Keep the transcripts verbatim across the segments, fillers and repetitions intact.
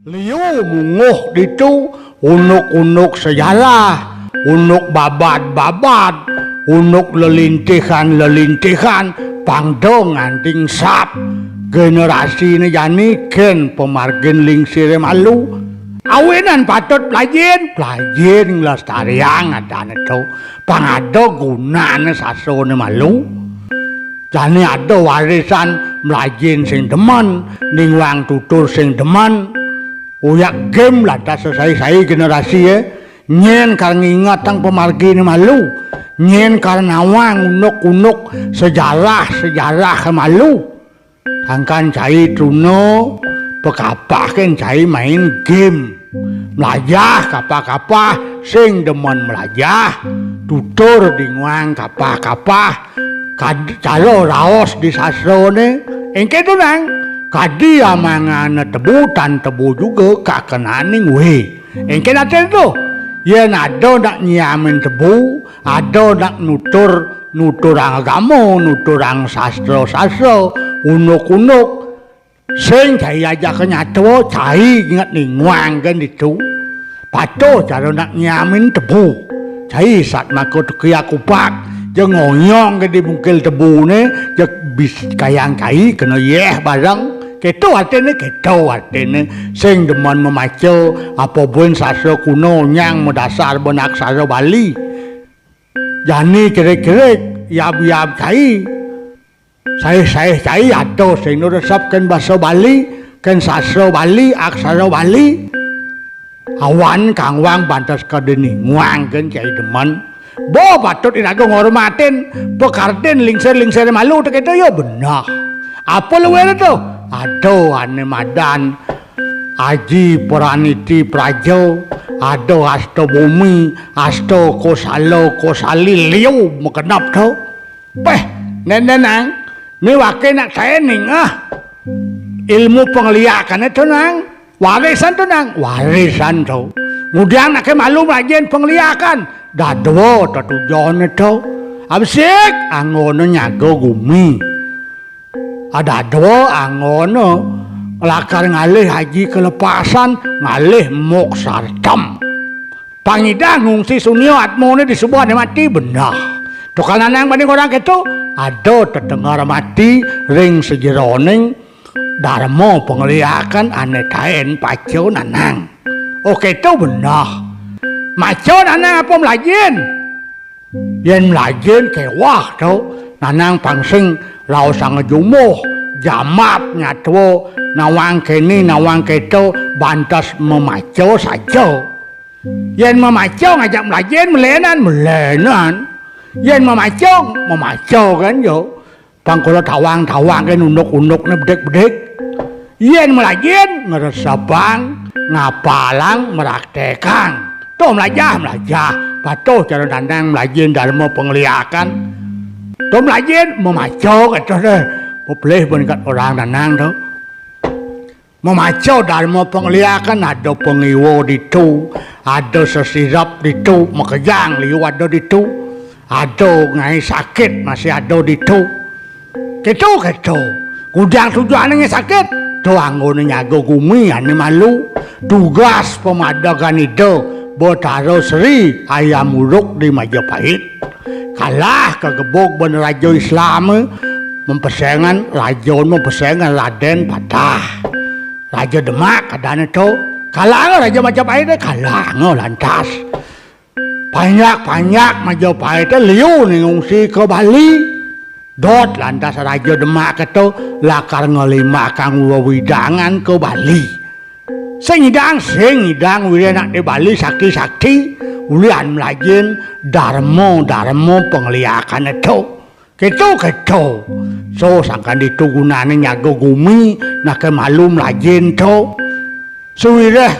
Liu munguh ditu, unuk-unuk sejarah, unuk babad-babad, unuk lelintihan-lelintihan, pang da nganti sap generasine jani kén pamargin lingsire malu. Awinan patut plajin, plajin nglestariang adané to. Pang ada gunane sasane malu. Jani ada warisan mlajin sing demen, ningwang tutur sing demen. Uyak gim lantas sesai-sai generasie, nyén kar ngingetang pamargine malu, nyén kar nawang unuk-unuk sejarah-sejarah malu. Sangkan cai truna, pakapah kén cai main gim. Mlajah kapah-kapah, sing demen mlajah. Tutur dingwang kapah-kapah. Kad-, cara raos di sastrane, engké to, Nang. Kadi amangane tebu, tan tebu juga kakenaning we. Engké nate to. Yen ada nak nyiamin tebu, ada nak nutur, nuturang agama, nuturang sastra-sastra, unuk-unuk. Sing cai ajaka nyatwa, cai inget ningwang kén ditu. Patuh cara nak nyiamin tebu. Cai satmaka teki akupak, ja ngoyong kén di bungkil tebune, ja bis kayang cai kena yeh bareng. Keto artine, keto artine. Sing demen mamaca apa buin sastra kuno nyang madasar ban aksara Bali. Jani cerik-cerik, yab-yab cai. Saih-saih cai ada sing nuresep kén basa Bali, kén sastra Bali, aksara Bali. Awan kangwang bantes kadene nguang kén cai demen. Bo patut iraga ngormatin pakartin lingsir-lingsir malu teketo ya beneh. Apa luwere to? Ada ane madan Aji Praniti Praja, ada Asta Bumi, Asta Kosala Kosali liu makenep to. Peh, nén, nén, Nang, né waké nak saé ningeh. Ilmu pangliakane to, Nang. Warisan to, Nang. Warisan to. Ngudiang naké malu mlajin pangliakan. Dadua tetujone to. Abesik anggona nyaga gumi. Dadua anggona lakar ngalih aji kalepasan, ngalih muk sartem. Pang nyidang ngungsi sunia atmane disuba ané mati beneh. Tukang Nanang bani ngorang keto, ada tetenger mati ring sajeroning darma pangliakan ané taén paca Nanang. Oh, keto beneh. Maca Nanang apa mlajin? Yén mlajin kéweh to, Nanang pang sing raosanga jumbuh, jamat nyatwa, nawang kéné, nawang kéto, bantes mamaca saja. Yén mamaca ngajak mlajin, melenan, melenan. Yén mamaca, mamaca kan, yo. Pang kala tawang-tawang kén unuk-unukné bedik-bedik. Yén mlajin, ngresepang, ngapalang, mraktekang. To mlajah, mlajah. Patuh cara Nanang mlajin darma pangliakan. To mlajin, mamaca, keto deh. Pepelih benikat orang Nanang to. Mamaca darma pangliakan, ada pangiwa ditu, ada sesirep ditu, makejang liu ada ditu, ada ngai sakit masih ada ditu. Keto, keto. Ngudiang tujuané ngai sakit, to anggona nyaga gumi ané malu. Tugas pamadegan Ida Betara Sri Ayam Uruk di Majapahit. Kalah kagebug ban raja Islam, mempesengan raja, mempesengan Raden Patah. Raja Demak adané to. Kalahanga raja Majapahit, kalahanga lantas. Panjak-panjak Majapahit liu né ngungsi ka Bali. Dot lantas raja Demak to lakar nglimbakang wewidangan ka Bali. Sing nyidang, sing nyidang wiréh nak di Bali sakti-sakti, ulihan mlajin darma-darma pangliakané to. Keto, keto. So sangkan ditu gunané nyaga gumi, naké malu mlajin to. Sawiréh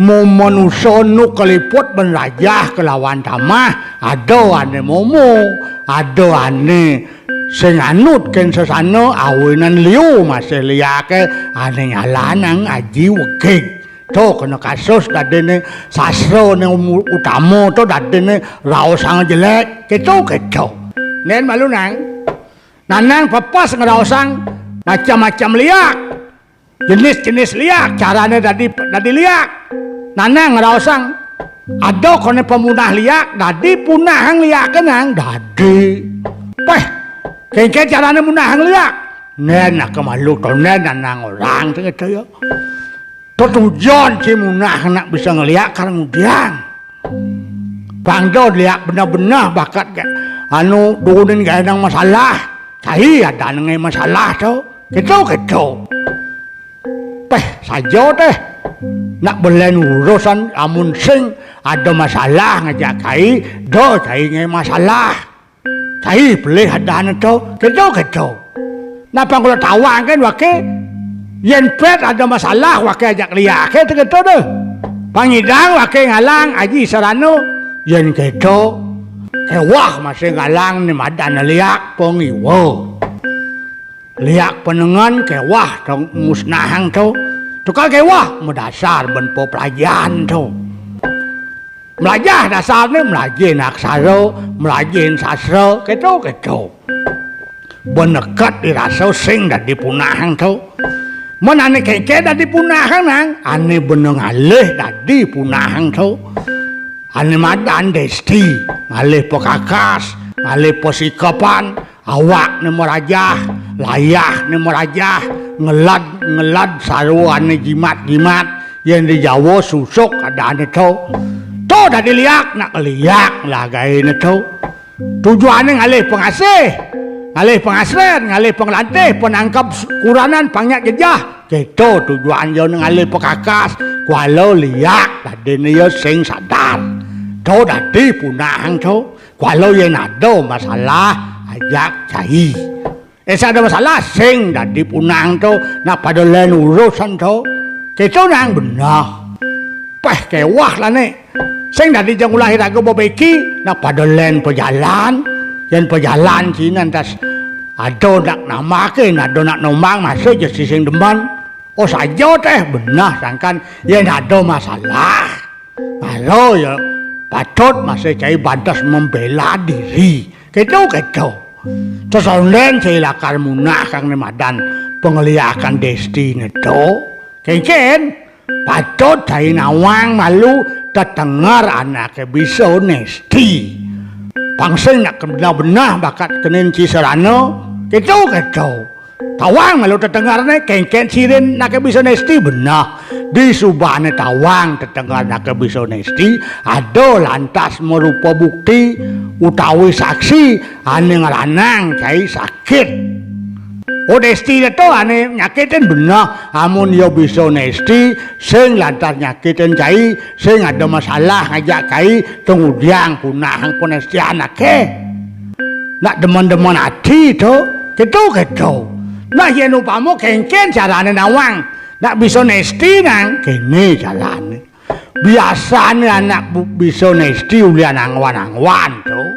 mamanusa nu kaliput ban rajah kalawan tamah, ada ané momo, ada ané sing anut kén sesana, awinan liu masih liaké ané nyalanang aji wegig. To kena kasus dadiné sastrané umu-, utama to dadiné raosang jelék. Keto, keto. Nén malu, Nang. Nanang pepes ngraosang macam-macam liak. Jenis-jenis liak, carané dadi, dadi liak. Nanang ngraosang. Ada koné pamunah liak, dadi punahang liaké nang dadi. Péh, kéngkén carané munahang liak. Nén aka malu to nén nanang orang sing kéto ya. Tetujon ci munah nak bisa ngeliak kal ngudiang. Pang da liak beneh-beneh bakat ga-, anu duunin gaé nang masalah. Cai adané ngaé masalah to. Kéto-kéto. Péh, saja téh. Nak belén urusan amun sing ada masalah ngajak cai, da cai ngaé masalah. Cai pelih adané to, kéto-kéto. Napa kula tawang kén waké? Yén pét ada masalah waké ajak liaké to kéto deh. Pang nyidang waké ngalang Aji Sarana. Yén kéto, kéweh masih ngalang né madan liak pangiwa. Liak panengen kéweh to musnahang to. Tukal kéweh madasar ban peplajahan to. Mlajah dasarné, mlajahin aksara, mlajahin sastra, kéto-kéto. Beneket dirasa sing dadi punahang to. Mén ané kéngkén dadi punahang nang, ané beneh ngalih dadi punahang to. Ané madan desti, ngalih pakakas, ngalih pasikepan, awakné marajah, layahné marajah, ngelad, ngelad sarwa ané jimat-jimat, yén di Jawa susuk adané to. To dadi liak, nak liak lah gaéné to. Tujuané ngalih pangasih, ngalih pangasrén, ngalih panglantih, panangkeb s-, kuranan, pangnyat jejeh. Kéto tujuan ya ngalih pakakas, kuala liak dadiné ya sing sadar. To dadi punahang to, kuala yén ada masalah ajak cai. Eh, sing ada masalah, sing dadi punahang to, nak pada lén urusan to. Kéto nang beneh. Péh, kéweh lah né. Sing dadi jang ulah iraga bebeki, nak pada lén pajalan. Yén pajalan ciné tas ada nak nambahké, ada nak nombang, masih ja sing demen. Oh, saja téh beneh sangkan yén ada masalah. Kalau ya patut masih cai bantes membela diri. Kéto-kéto. Terus ondén cai lakar munah kang né madan pangliakan destiné to. Kéngkén, patut cai nawang malu tetenger anaké bisa nesti. Pang sing nak beneh-beneh bakat kenén Ci Sarana, kéto-kéto. Tawang malu tetengerné, kéngkén cirin anaké bisa nesti beneh. Disubané tawang tetenger anaké bisa nesti, ada lantas marupa bukti utawi saksi ané ngranang cai sakit. Oh, destiné to ané nyakitin beneh, amun ya bisa nesti, sing lantas nyakitin cai, sing ada masalah ngajak cai, to ngudiang punahang panestian aké. Nak demen-demen ati to, kéto-kéto. Nah, yén upama kéngkén carané nawang, nak bisa nesti nang, kéné carané. Biasané anak bu-, bisa nesti ulian angwan-angwan to.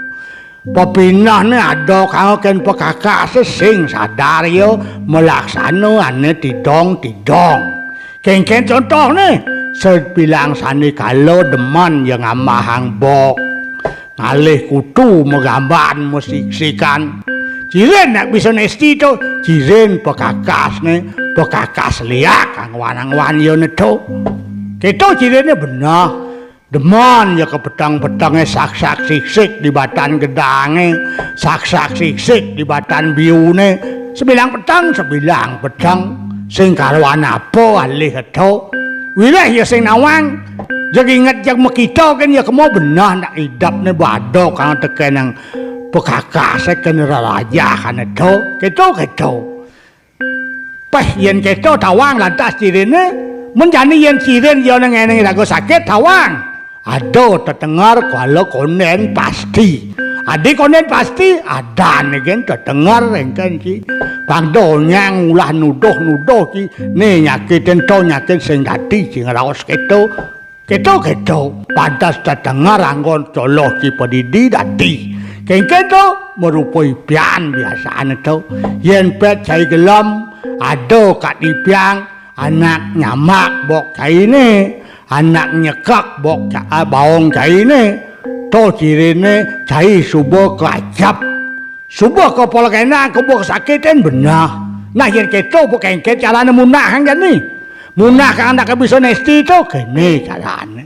Pepinehné ada kanggo kén pekakas sing sadar ya malaksana ané tidong-tidong. Kéngkén contohné, sabilang sané kala demen ya ngambahang bok, ngalih kutu, magamban, masiksikan. Cirin nak bisa nesti to, cirin pekakasné, pekakas liak angwan-angwan ya né to. Kéto cirinné beneh. Demen ya ka peteng-petengé saksak siksik di batan gedangé, saksak siksik di batan biuné, sebilang peteng, sebilang peteng, sing karuan apa alih eto. Wiréh ya sing nawang, jeg inget jeg makita kén ya kema beneh nak idepné bada kang tekénang pekakasé kén rerajah kan eto, kéto-kéto. Péh, yén kéto tawang lantas ciriné, men jani yén cirin ya nang éning raga sakit tawang. Ada tetenger kuala kondén pasti. Adi kondén pasti, adané gén tetenger éngkén ci. Pang donyang ulah nuduh-nuduh ci, né nyakitin to nyakit sing dadi ci ngraos kéto. Kéto-kéto, pantes tetenger anggon coloh ci padidi dadi. Kéngkén to, marupa ipian biasané to. Yén pét cai gelem, ada katipiang, anak nyamak bok cainé, anak nyekek bok ca-, ah, baong cainé, to ciriné cai suba kacep. Suba ka polék énak, suba kasakitin beneh. Nah, yén kéto, apa kénkén carané munahang jani? Munah kang anaké bisa nésti to, kéné carané.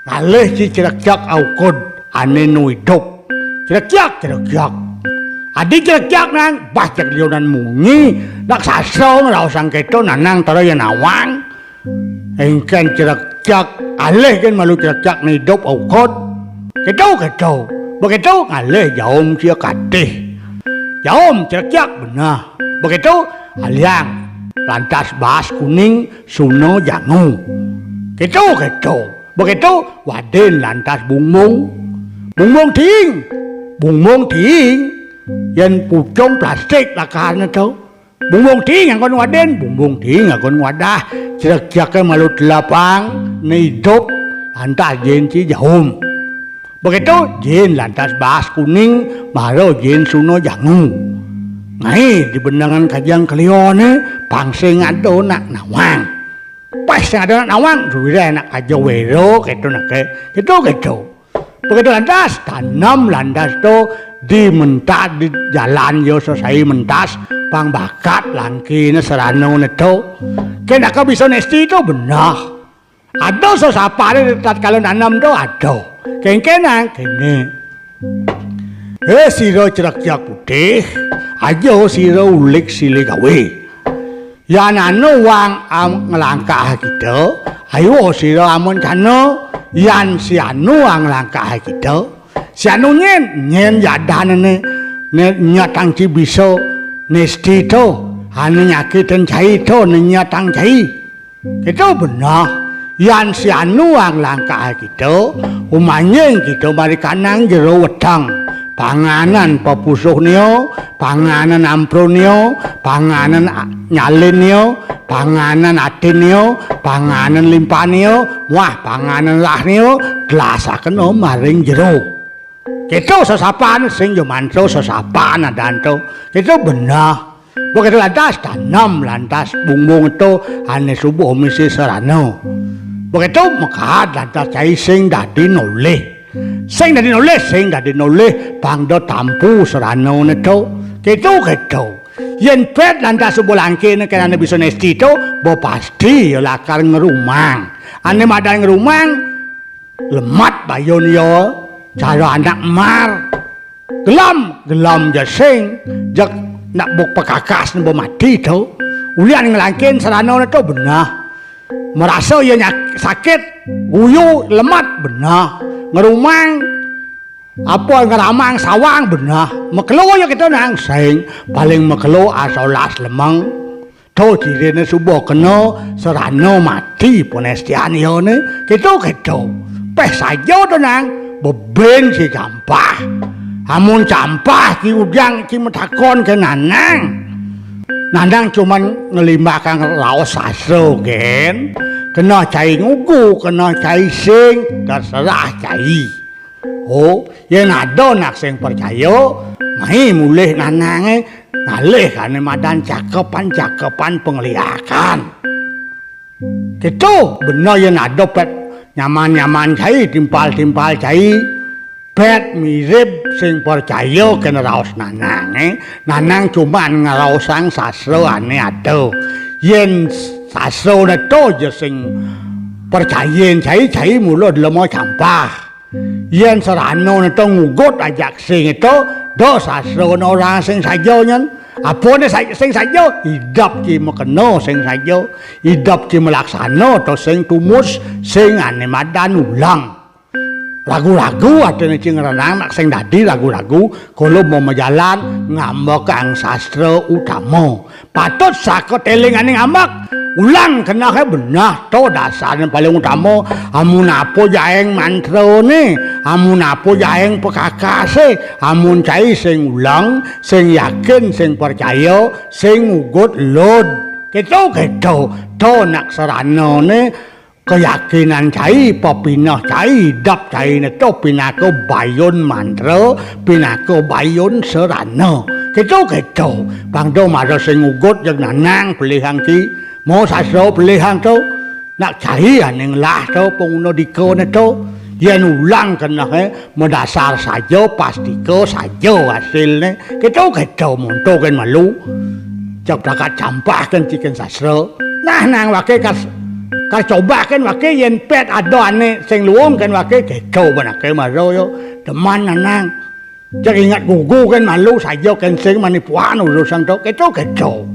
Ngalih ci crekcek aukud ané nu idup. Crekcek, crekcek. Adi crekcek nang, bah cék liunan munyi, nak sastra ngraosang kéto, Nanang Tara Yén Nawang. Éngkén crekcek, alih gén malu crekcek né idup aukud. Kéto, kéto. Begitu ngalih jaum cia katih. Jaum crekcek beneh. Begitu aliang lantas baas kuning suna jangu. Kéto, kéto. Begitu wadin lantas bungbung. Bungbung tiing. Bungbung tiing. Yén pucung plastik lakahané to. Bungbung tiing anggon wadin, bungbung tiing anggon wadah. Crekceké malu telapang, né idup, lantas jin ci jaum. Begitu jin lantas baas kuning, mara jin suna jangu. Ngaé di benengan kajeng kliané, pang sing ada nak nawang. Pas sing ada nak nawang, duwiré nak aja wéra, kéto naké. Kéto, kéto. Begitu lantas, tanem lantas to, di mentas, di jalan ya sesai mentas, pang bakat langkiné saranané to. Kénaka bisa nésti to beneh. Ada sesapané tatkala nanem to, ada. Kéngkénang, kéné. Hé, sira crekcek putih, aja sira ulik silih gawé. Yan anu wang am nglangkah kita, ayo sira amun kana, yan si anu wang nglangkah kita. Si anu nyén, nyén yadané né, né nyatang ci bisa nésti to, ané nyakitin cai to, né nyatang cai. Kéto beneh, yan si anu wang nglangkah kita, umanjing kita mari kanang jero weteng. Panganan pepusuhnia, panganan amprunia, panganan a-, nyalinia, panganan atinia, panganan limpahnia, muah panganan rahnia, gelasakena maring jero. Kéto sesapan sing jumanto sesapan adan to. Kéto beneh. Begitu lantas tanem lantas bungbung to ané suba misi sarana. Begitu makaad lantas cai sing dadi nolih. Sing dadi nolih, sing dadi nolih, pang da tampu saranané to. Kéto, kéto. Yén pét lantas suba langkiné kéné ané bisa nésti to, ba pasti ya lakar ngrumang. Ané madan ngrumang, lemet bayun ya, cara anak mar. Gelem, gelem ja sing, jeg nak buk pekakas né ba mati to. Ulian nglangkin saranané to beneh. Marasa ya nyak-, sakit, guyu, lemet, beneh. Ngrumang, apa, ngramang sawang, beneh. Makelo ya kita nang sing, paling makelo asolas lemeng. To ciriné suba kena sarana mati panestian iyané. Kéto, kéto. Péh saja to nang, bebin si campah. Amun campah ci ujang ci matakon ka Nanang. Nanang cuman nglimbakang raos sastra gén. Kena cai ngugu, kena cai sing, terserah cai. Oh, yén ada nak sing percaya, mai mulih Nanangé ngalih ané madan cakepan-cakepan pangliakan. Kéto, beneh yén ada pét nyaman-nyaman cai, timpal-timpal cai, pét mirib sing percaya kén raos Nanangé, Nanang cuman ngraosang sastra ané ada. Yén sastra to ja sing percayin cai, cai mula delema campah. Yén sarana neta ngugut ajak sing to, da sastra orang sing saja nyen. Apané sa-, sing saja? Idep ci makena sing saja. Idep ci malaksana to sing tumus, sing ané madan ulang. Ragu-ragu atiné ci ngranang nak sing dadi ragu-ragu, kala mamajalan ngambekang sastra utama. Patut saka telingané ngambek. Ulang kenehé beneh to dasarné paling utama. Amun apa jaeng mantrané, amun apa jaeng pakakasé, amun cai sing ulang, sing yakin, sing percaya, sing ngugut lud. Kéto, kéto, to nak saranané. Keyakinan cai, pepineh cai, idep cainé to pinaka bayun mantra, pinaka bayun sarana. Kéto, kéto. Pang da mara sing ngugut jeg Nanang pelihang ci. Mau sastra pelihang to. Nak cai ané ngelah to panguna dikané to. Yén ulang kenehé madasar saja, pastika saja hasilné. Kéto, kéto, monto kén malu. Cék Prakat Campah kén ci kén sastra. Nah, Nang, waké kas, kas coba kén waké yén pét ada ané sing luung kén waké kéto banaké mara ya. Demen, Nang. Cék inget gugu kén malu saja kén sing manipuan urusan to. Kéto, kéto.